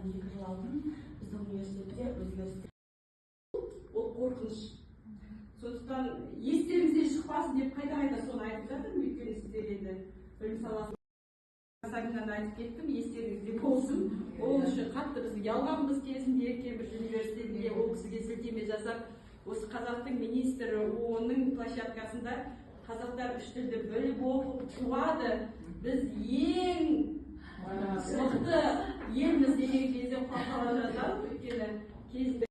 Осыдан 2 жыл алдын біздің университетте өзгерістер Ол қорқыныш. Сондықтан естеріңізден шықпасын деп қайта қайта соны айтып жатырмын, өйткені сіздер енді білім саласы. Сабинаны айтып кеттім, естеріңізде болсын. Ол үшін қатты біз ұялғанбыз кезінде Кембридж университетінде ол кісіге сілтеме жасап, осы қазақтың министрі ООН-ның площадкасында қазақтар үш тілді біліп, оқып туады, біз ең мықты елміз деген кезде құлап қала жаздадық, өйткені кезінде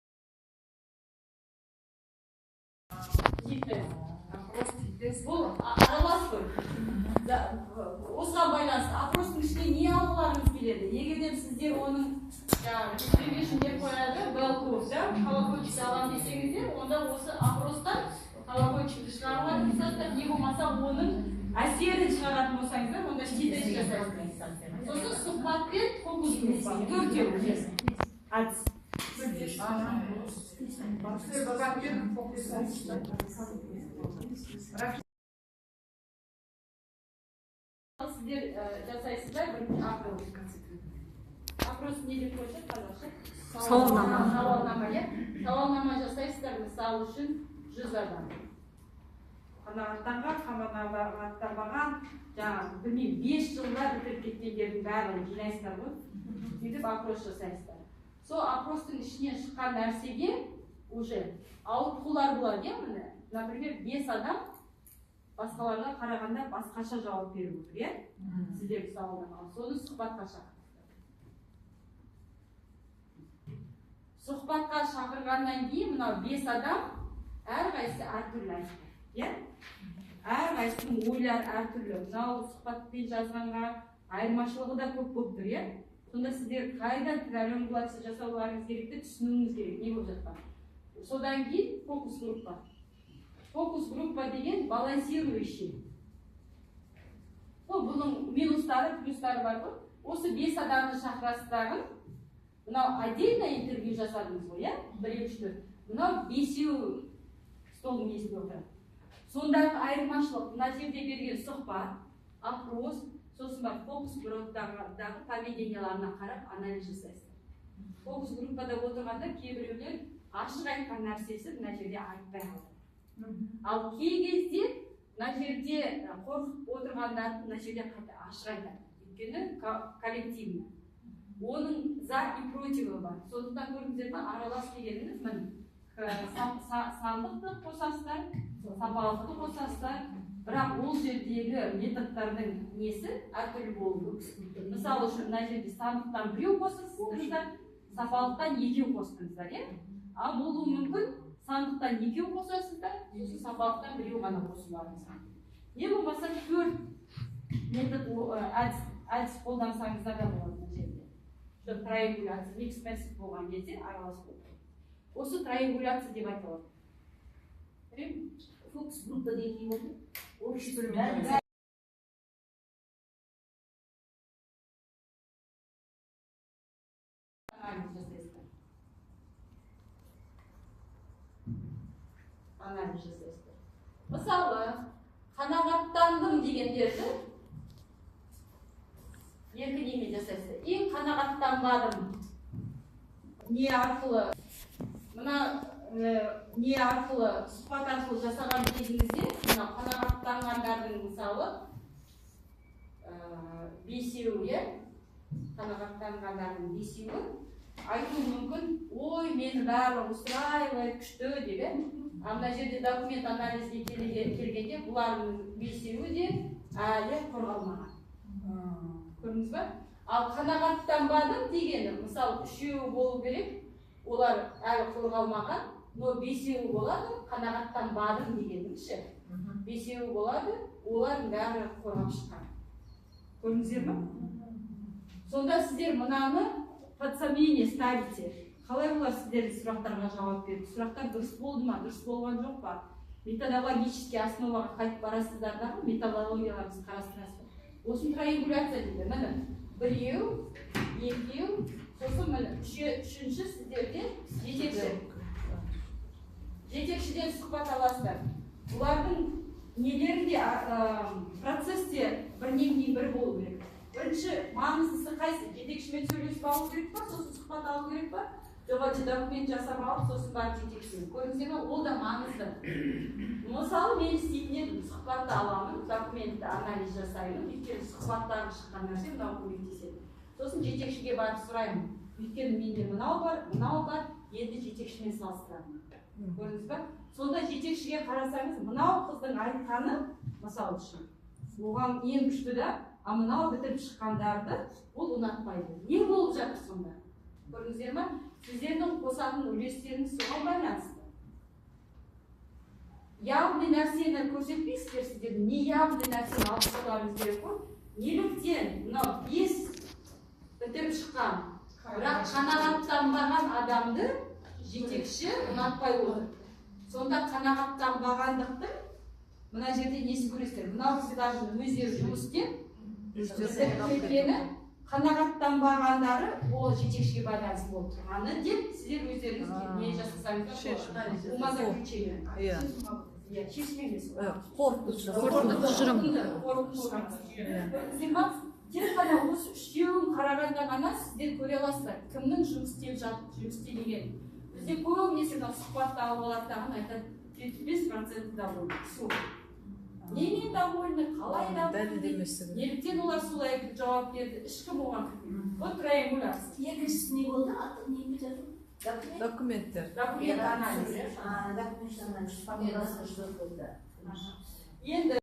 Тест. Бұл аралас қой. Осыған байланысты опростың ішіне не алғыларыңыз келеді? Егер де сіздер оның жаңағы distribution деп қояды, bell curve, да, колокольчик аламын десеңіздер, онда осы опростан колокольчикті шығаруға тырысасыздар, не болмаса оның әсерін шығаратын болсаңыздар, онда тест жасайсыздар. Сосын сұхбат пен фокус группа, төртеу әдіс. Сұхбат пен фокус. Рахмет. Сіздер жасайсыздар бірінші опрос. Опрос не деп қойса қазақша? Сауалнама. Сауалнама, иә. Сауалнама жасайсыздар, мысалы үшін, 100 адам. Қанағаттанған, қанағаттанбаған, жаңағы, білмеймін, 5 жылда бітіріп кеткендердің барлығын жинайсыздар ғой, сөйтіп опрос жасайсыздар. Сол опростың ішінен шыққан нәрсеге уже ауытқулар болады, иә. Міне, например, бес адам басқаларға қарағанда басқаша жауап беріп отыр, иә, сіздердің сауалнамаға. Соны сұхбатқа шақырасыздар. Сұхбатқа шақырғаннан кейін мынау бес адам әрқайсысы әртүрлі айтты, иә, әрқайсысының ойлары әртүрлі. Мынау сұхбатпен жазғанға айырмашылығы да көп болып тұр, иә. Сонда сіздер қайдан триангуляция жасауларыңыз керек те, түсінуіңіз керек не болып жатқанын. Содан кейін фокус группа. Фокус группа деген балансирующий. Ну, бұның минустары, плюстары бар ғой. Осы бес адамды шақырасыз дағы, мынау отдельно интервью жасадыңыз ғой, иә, бір, екі, үш, төрт. Мынау бесеу столдың несінде отырады. Сондағы айырмашылық: мына жерде берген сұхбат, опрос, сосын барып фокус группадағы поведенияларына қарап анализ жасайсыздар. Фокус группада отырғанда кейбіреулер ашық айтқан нәрсесі мына жерде айтпай қалады, ал кей кезде мына жерде қорқып отырғандар мына жерде қайта ашық айтады, өйткені коллективно. Оның за и противі бар. Сондықтан, көрдіңіздер ма, аралас дегеніміз, міне, сандықты қосасыздар, сапалықты қосасыздар, бірақ ол жердегі методтардың несі әртүрлі болуы мүмкін. Мысалы үшін, мына жерде сандықтан біреу қосасыздар, сапалықтан екеу қостыңыздар, иә. Ал болуы мүмкін, сандықтан екеу қосасыздар, сосын сапалықтан біреу ғана қосуларыңыз мүмкін, не болмаса төрт метод, әдіс қолдансаңыздар да болады. Мына жерде что триангуляция, mixed method болған кезде аралас болды. Осы триангуляция деп айтылады. Фокус группа деген не болды? Общий бәрі. Анализ жасайсыздар, анализ жасайсыздар. Мысалы, қанағаттандым дегендерді екі немен жасайсыздар и қанағаттанбадым не арқылы, мына не арқылы, сұхбат арқылы жасаған кезіңізде мына қанағаттанғандардың, мысалы, бесеуі, иә, қанағаттанғандардың бесеуі айтуы мүмкін: «Ой, мені барлығы устраивает, күшті», — деп, иә. Ал мына жерде документ анализге келгенде бұлардың бесеуі де әлі қорғалмаған, көрдіңіз ба? Ал қанағаттанбадым дегені, мысалы, үшеуі болу керек, олар әлі қорғалмаған, но бесеуі болады. Қанағаттанбадым дегеннің ше, бесеуі болады, олардың бәрі қорғап шыққан, көрдіңіздер ма? Сонда сіздер мынаны под сомнение ставите: қалай олар сіздердің сұрақтарға жауап берді, сұрақтар дұрыс болды ма, дұрыс болған жоқ па? Методологический основаға қайтып барасыздар дағы, методологияларыңызды қарастырасыздар. Осыны триангуляция дейді. Міне, біреу, екеу, сосын, міне, үшінші сіздерде жетекші. Жетекшіден сұхбат аласыздар. Бұлардың нелері де, процесс те бірінен кейін бірі болу керек. Бірінші маңыздысы қайсы? Жетекшімен сөйлесіп алу керек па, сосын сұхбат Сұхбат алу керек па, жоқ әлде документ жасап алып, сосын барып жетекшімен? Көрдіңіздер ме, ол да маңызды. Мысалы, мен істейтін едім: сұхбатты аламын, документті анализ жасаймын, өйткені сұхбаттан шыққан нәрсе мынау көмектеседі. Сосын жетекшіге барып сұраймын, өйткені менде мынау бар, мынау бар. Енді жетекшімен салыстырамын, көрдіңіз ба? Сонда жетекшіге қарасаңыз, мынау қыздың айтқаны, мысалы үшін, оған ең күшті да, а мынау бітіріп шыққандарды ол ұнатпайды. Не болып жатыр сонда? Көрдіңіздер ма, сіздердің қосатын үлестеріңіз соған байланысты. Явный нәрсені көрсетпейсіздер, сіздер неявный нәрсені алып тастауларыңыз керек қой. Неліктен мынау бес бітіріп шыққан, бірақ қанағаттанбаған адамды жетекші ұнатпай отыр? Сонда қанағаттанбағандықтың мына жерде несін көресіздер? Мынау кісілердің өздері жұмыс істеп бітіріп кеткені, қанағаттанбағандары ол жетекшіге байланысты болып тұрғаны деп сіздер өздеріңіз не жасасаңыздар болады, умозаключение. Иә, шешім емес ол. Қорытынды. Қорытынды. Қорытынды шығарасыз. Көрдіңіздер ма, тек қана осы үшеуін қарағанда ғана сіздер көре аласыздар кімнің жұмыс істеп жұмыс істемегенін. Бізде көбінесе мынау сұхбатты алып алады дағы, айтады: 75% довольны. Все, немен довольны, қалай довольны? Дәлелдемесі. Неліктен олар солай жауап берді? Ешкім оған кірмейді. Вот троегуляция. Екіншісі не болды? Аты не жатыр? Документ? Документтер. Документ анализ. А, документ анализ. Потом басқа что болды? Енді